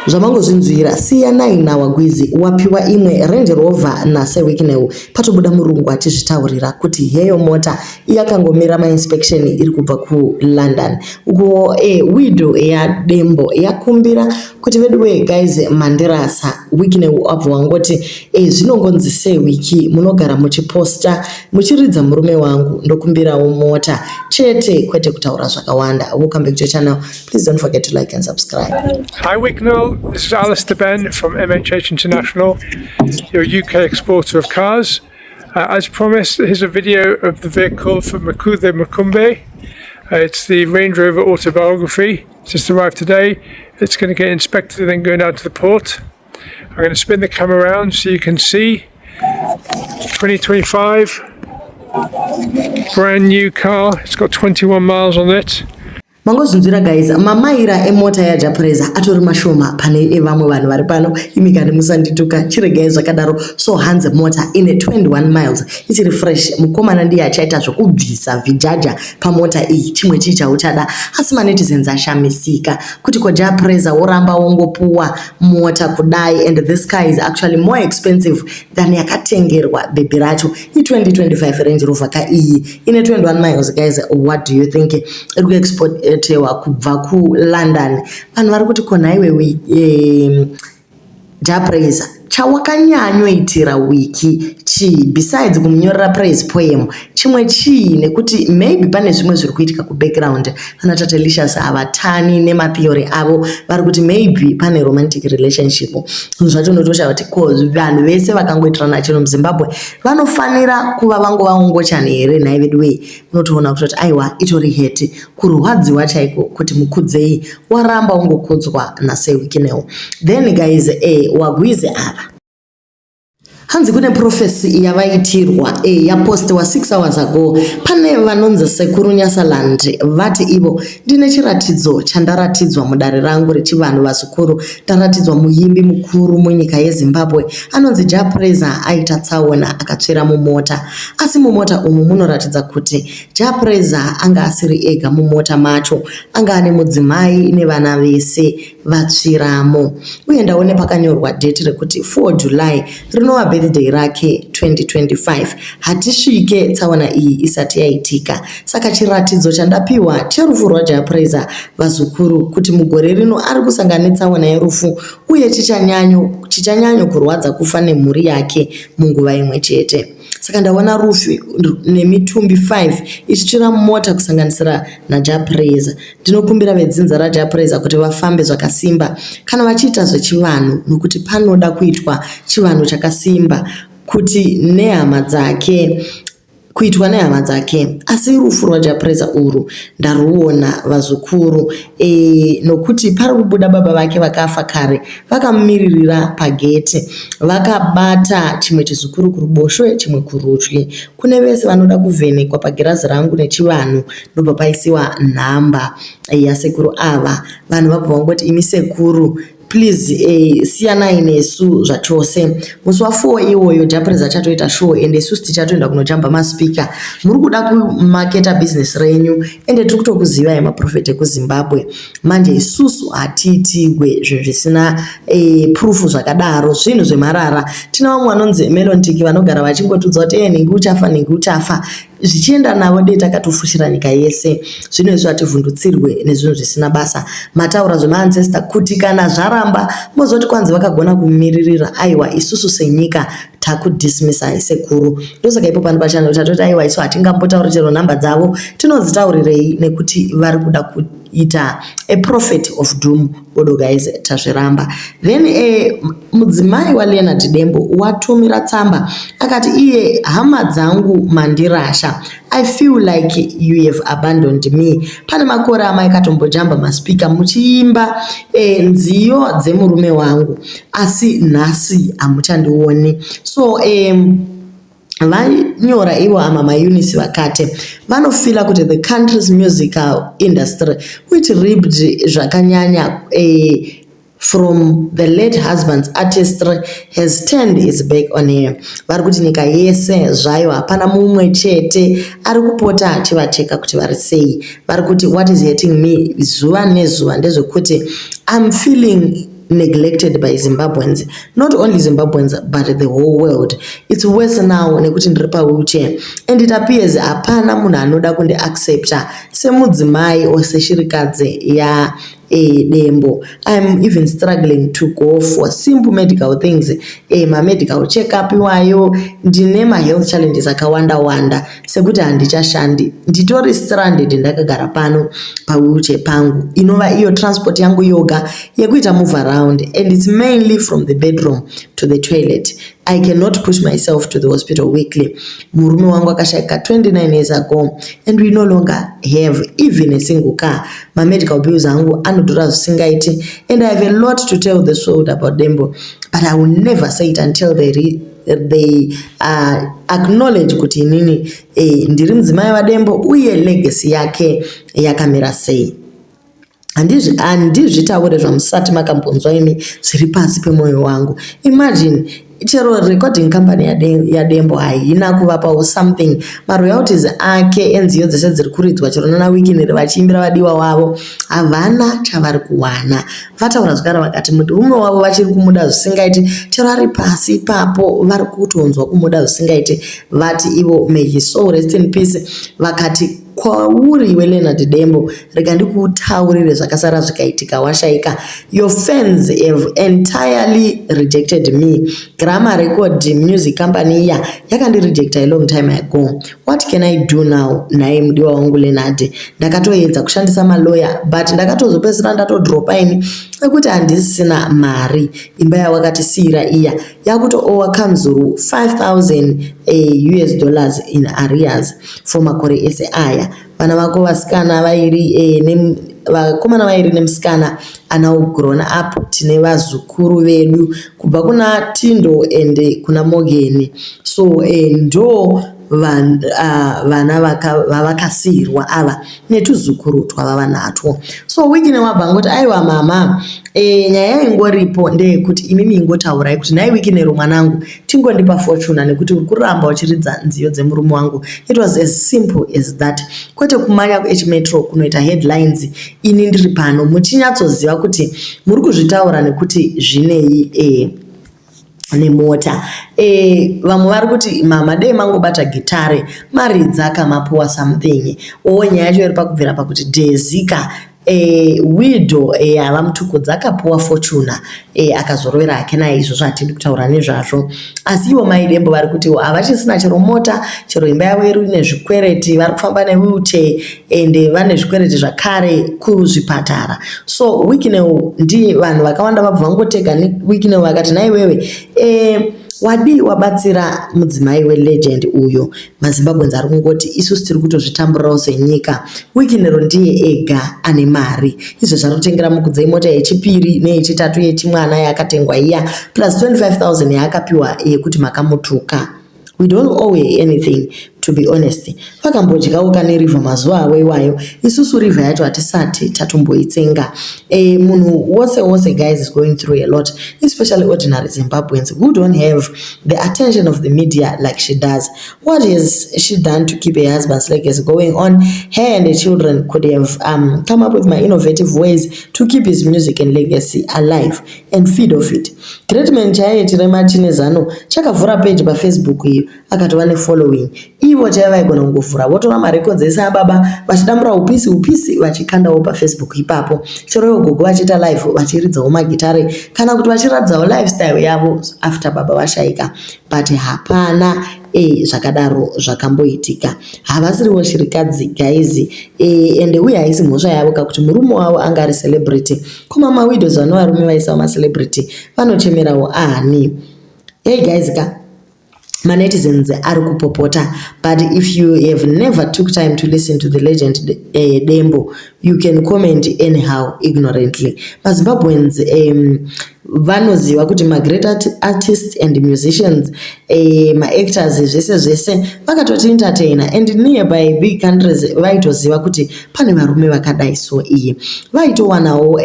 Zvamangozvinzwira, siyanai naWagwizi wapiwa imwe Range Rover naSir Wicknell. Patobuda murungu achizvitaurira kuti heyo mota yakangomira mainspection iri kubva kuLondon. Ukuwo widow yaDembo yakumbira kuti veduwe guys mandirasa. Wicknell wabva wangoti zvinongonzi Sir Wiki munogara muchiposta muchiridza murume wangu ndokumbirawo mota chete kwete kutaura zvakawanda. Welcome back to your channel. Please don't forget to like and subscribe. Hi Wicknell, this is Alistair Benn from MHH International, your UK exporter of cars. As promised, here's a video of the vehicle from Mukudzei Makumbe. It's the Range Rover Autobiography. It's just arrived today. It's going to get inspected and then going down to the port. I'm going to spin the camera around so you can see. 2025, brand new car. It's got 21 miles on it. Mangozvinzwira guys, mamaira emota yaJah Prayzah atori mashoma pane evamwe vanhu vari pano. Imikani musandituka, chiregai zvakadaro. So hanzi mota ine 21 miles, ichiri fresh. Mukomana ndiye achaita zvokubvisa vhijaja pamota iyi, chimwe chii chauchada? Asi manetizens ashamisika kuti ko Jah Prayzah woramba wongopuwa mota kudai, and this car is actually more expensive than yakatengerwa bhebhi racho. I2025 Range Rover ka iyi ine 21 miles. Guys, what do you think? Iri kuexportewa kubva kuLondon. Vanhu vari kuti kona iwewe Jah Prayzah, chawakanyanyoitira Wiki chii besides kumunyorera praise poem? Chimwe chii? Nekuti maybe pane zvimwe zviri kuitika kubackground. Vana Tatelicious havatani nematheory avo, vari kuti maybe pane romantic relationship. Zvinhu zvacho unotoshaya kuti ko vanhu vese vakangoitirana chino muZimbabwe vanofanira kuva vangova ungochani here nhai vedu wei? Unotoona kutoti aiwa, itori heti kurwadziwa chaiko kuti Mukudzei waramba ungokudzwa naSir Wicknell. Then guys, Wagwizi ava hanzi kune prophecy yavaitirwa yapostiwa 6 hours ago. Pane vanonzi Sekuru Nyasaland vati ivo, "Ndine chiratidzo chandaratidzwa mudare rangu rechivanhu. Vazukuru, ndaratidzwa muimbi mukuru munyika yeZimbabwe anonzi Jah Prayzah aita tsaona akatsvira mumota. Asi mumota umu munoratidza kuti Jah Prayzah anga asiri ega mumota macho, anga ane mudzimai nevana vese vatsviramo. Uye ndaone pakanyorwa date rekuti 4 July, rinova birthday rake, 2025. Hatisvike tsaona iyi isati yaitika. Saka chiratidzo chandapiwa cherufu rwaJah Prayzah, vazukuru, kuti mugore rino ari kusangana netsaona yerufu uye chichanyanyo kurwadza kufa nemhuri yake munguva imwe chete. Saka ndaona rufu nemitumbi 5 ichitsvira mumota, kusanganisira naJah Prayzah. Ndinokumbira vedzinza raJah Prayzah kuti vafambe zvakasimba kana vachiita zvechivanhu, nokuti panoda kuitwa chivanhu chakasimba kuti nehama dzake, kuitwa nehama dzake. Asi rufu rwaJah Prayzah urwu ndaruona, vazukuru, nokuti pari kubuda baba vake vakafa kare vakamumiririra pagate, vakabata chimwe chizukuru kuruboshwe, chimwe kurudyi. Kune vese vanoda kuvhenekwa pagirazi rangu nechivanhu." Ndobva paisiwa nhamba yasekuru ava. Vanhu vabva vangoti, "Imi sekuru, please, siyanai nesu zvachose. Musi wa4 iwoyo Jah Prayzah achatoita show ende isusu tichatoenda kunojamba maspeaker. Muri kuda kumaketa bhizinesi renyu, ende tiri kutokuzivai maprofeti ekuZimbabwe. Manje isusu hatiitigwe zvinhu zvisina proof zvakadaro, zvinhu zvemarara. Tina vamwe vanonzi Melontiki vanogara vachingotudza kuti nhingi uchafa, nhingi uchafa, zvichienda navo. Dei takatofushira nyika yese. Zvino isu hativhundutsirwe nezvinhu zvisina basa. Mataura zvemaancestor, kuti kana zvaramba mozoti kwanzi vakagona kumiririra. Aiwa, isusu senyika takudismisai sekuru." Ndosaka ipo pano pachannel tatoti aiwa, isu hatingambotauri chero nhamba dzavo. Tinodzitaurirei? Nekuti vari kuda kuita a prophet of doom. Bodo guys, tazviramba. Then mudzimai waLeonard Dembo watumira tsamba akati iye, "Hama dzangu, mandirasha. I feel like you have abandoned me. Pane makore amai katombojamba maspeaker muchiimba nziyo dzemurume wangu, asi nhasi hamuchandioni." So vanyora ivo amama Eunice vakati vanofeela kuti the country's musical industry, which reaped zvakanyanya from the late husband's artistry, has turned its back on her. Vari kuti nyika yese zvayo hapana mumwe chete ari kupota achivacheka kuti vari sei. Vari kuti, "What is hurting me zuva nezuva ndezvekuti I'm feeling neglected by Zimbabweans, not only Zimbabweans but the whole world. It's worse now nekuti ndiri pawheelchair and it appears hapana munhu anoda kundiaccepta semudzimai or seshirikadzi ya Dembo. I'm even struggling to go for simple medical things, mamedical checkup iwayo. Ndine mahealth challenges akawanda wanda sekuti handichashandi, nditori stranded, ndakagara pano pawheelchair pangu inova iyo transport yangu yoga yekuita move around, and it's mainly from the bedroom to the toilet. I cannot push myself to the hospital weekly. Murume wangu akashayika 29 years ago and we no longer have even a single car. Mamedical bills angu anodhura zvisingaiti and I have a lot to tell the world about Dembo, but I will never say it until they acknowledge kuti inini ndiri mudzimai waDembo uye legacy yake yakamira sei. Handizvitaure zvamusati makambonzwa imi zviri pasi pemwoyo wangu. Imagine, chero recording company yaDembo haina kuvapawo something. Maroyalties ake enziyo dzese dziri kuridzwa chero nana Wicknell vachiimbira vadiwa wavo havana chavari kuwana. Vataura zvakare vakati murume wavo vachiri kumuda zvisingaiti, chero ari pasi ipapo vari kutonzwa kumuda zvisingaiti. Vati ivo, "May his soul rest in peace." Vakati kwauri iwe Leonard Dembo, rega ndikutaurire zvakasara zvikaitika washaika. Your fans have entirely rejected me. Gramma Record Music Company iya yakandirejecta a long time ago. What can I do now naye mudiwa wangu Leonard? Ndakatoedza kushandisa maloya but ndakatozopedzisira ndatodropa ini nekuti handisina mari. Imba yawakatisiyira iya yakutoowa kanzuru 5000 US dollars in arrears for makore ese aya. Vana vako vasikana vairi vakomana vairi nemusikana are now grown up. Tine vazukuru vedu kubva kuna Tindo and kuna Morgan. So ndo vana vavakasiyirwa ava netuzukuru twavava natwo. So Wicknell wabva angoti, "Aiwa mama, nyaya ingoripo ndeyekuti imimi ingotaurai kuti nhai Wicknell mwanangu, tingondipa Fortuner nekuti uri kuramba uchiridza nziyo dzemurume wangu." It was as simple as that, kwete kumanya kuH-Metro kunoita headlines ini ndiri pano muchinyatsoziva kuti muri kuzvitaura nekuti zvinei nemota. Vamwe vari kuti mama dei mangobata gitare maridza kamapuwa something. Oo, nyaya yacho iri pakubvira pakuti Dhezika widow havamutukudzi akapuwa Fortuner akazorovera hake naye. Izvozvo hatidi kutaura nezvazvo, asi ivo Mai Dembo vari kuti havachisina chero mota, chero imba yavo iri nezvikwereti, vari kufamba newheelchair ende vane zvikwereti zvakare kuzvipatara. So Wicknell ndi vanhu vakawanda vabva vangotega Wicknell vakati, "Naiwewe wadii wabatsira mudzimai welegend uyo?" MaZimbabweans ari kungoti isusu tiri kutozvitamburirawo senyika. Wicknell ndiye ega ane mari izvo ari kutengera Mukudzei mota yechipiri neyechitatu yechimwana yaakatengwa iya, plus 25 000 yaakapiwa yekuti makamutuka. We don't owe anything, to be honest. Vakambodyawo kane rivha mazuva avo iwayo, isusu rivha yacho hatisati tatomboitsenga. Munhu wose wose, guys, is going through a lot, especially ordinary Zimbabweans who don't have the attention of the media like she does. What has she done to keep her husband's legacy going on? Her and the children could have come up with my innovative ways to keep his music and legacy alive and feed off it. Greatman chaiye chirema chine zano chakavhura page paFacebook iyo akatova nefollowing. Ivo chaivo vaigona kungovhura votora marekodzi ese ababa vachidambura upisi upisi vachikandawo paFacebook ipapo, chero ivo gogo vachiita live vachiridzawo magitare kana kuti vachiratidzawo lifestyle yavo after baba vashayika, but hapana zvakadaro zvakamboitika. Havasiriwo shirikadzi, guys, ende uye haisi mhosva yavo kakuti murume wavo anga ari celebrity. Koma mawidows vane varume vaisawo macelebrity vanochemerawo ani? Hey guys ka, manetizens ari kupopota, but if you have never took time to listen to the legend Dembo, you can comment anyhow ignorantly. MaZimbabweans vanoziva kuti magreat artists and musicians, maactors, zvese zvese vakatoti entertainer, and nearby big countries vaitoziva kuti pane varume vakadai. So iyi vaitowanawo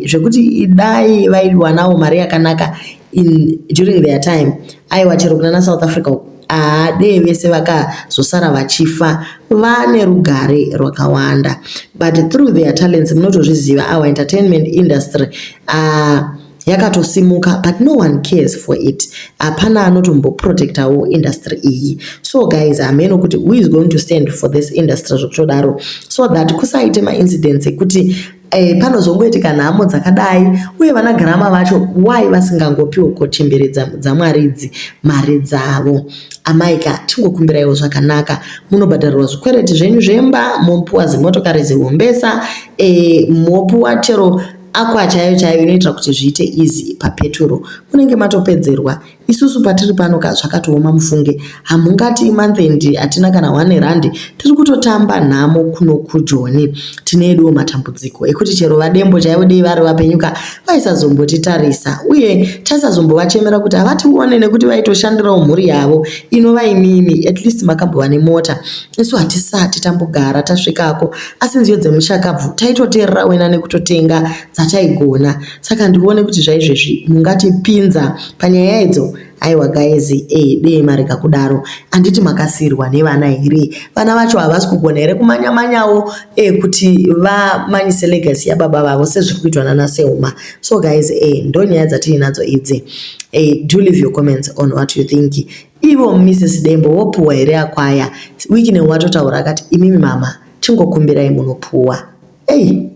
zvekuti dai vaiwanawo mari yakanaka during their time. Aiwa, chero kunana South Africa uku haadei vese vakazosara vachifa vane rugare rwakawanda, but through their talents, munotozviziva, our entertainment industry Yakatosimuka but no one cares for it. Hapana anotomboprotectawo industry iyi. So guys, hameno kuti who is going to stand for this industry zvekutodaro so that kusaite maincidents ekuti panozongoitika nhamo dzakadai. Uye vana Grama vacho, why vasingangopiwo kochembere dzamwari idzi mari dzavo? Amaika, tingokumbiraiwo zvakanaka. Munobhadharirwa zvikwereti zvenyu zvemba, mopuwa zimotokari zihombesa, mopuwa chero Aqua chaiyo chaiyo inoitira kuti zviite easy papeturo. Munenge matopedzerwa. Isusu patiri pano ka zvakatooma mufunge. Hamungati month end hatina kana 1 rand. Tiri kutotamba nhamo kuno kuJoni. Tine eduwo matambudziko ekuti chero vaDembo chaivo dei vari vapenyu ka vaisazombotitarisa uye taisazombovachemera kuti havatione nekuti vaitoshandirawo mhuri yavo inova imimi. At least makambova nemota. Isu hatisati tambogara tasvikako asi nziyo dzemushakabvu taitoteerera wena nekutotenga dzataigona. Saka handione kuti zvaizvezvi mungatipinza panyaya idzo. Aiwa guys, dei marega kudaro. Handiti makasiirwa nevana here? Vana vacho havasi kugona here kumanya manyawo kuti vamanyise legacy yababa vavo sezviri kuitwa nana Selma? So guys, ndonyaya dzatiinadzo idzi. Do leave your comments on what you think. Ivo Mrs Dembo vopuwa here akwaya? Wicknell watotaura akati imimi mama chingokumbirai munopuwa. Ei,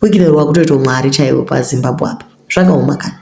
Wicknell wakutoitwa mwari chaivo paZimbabwe apa. Zvakaoma kani.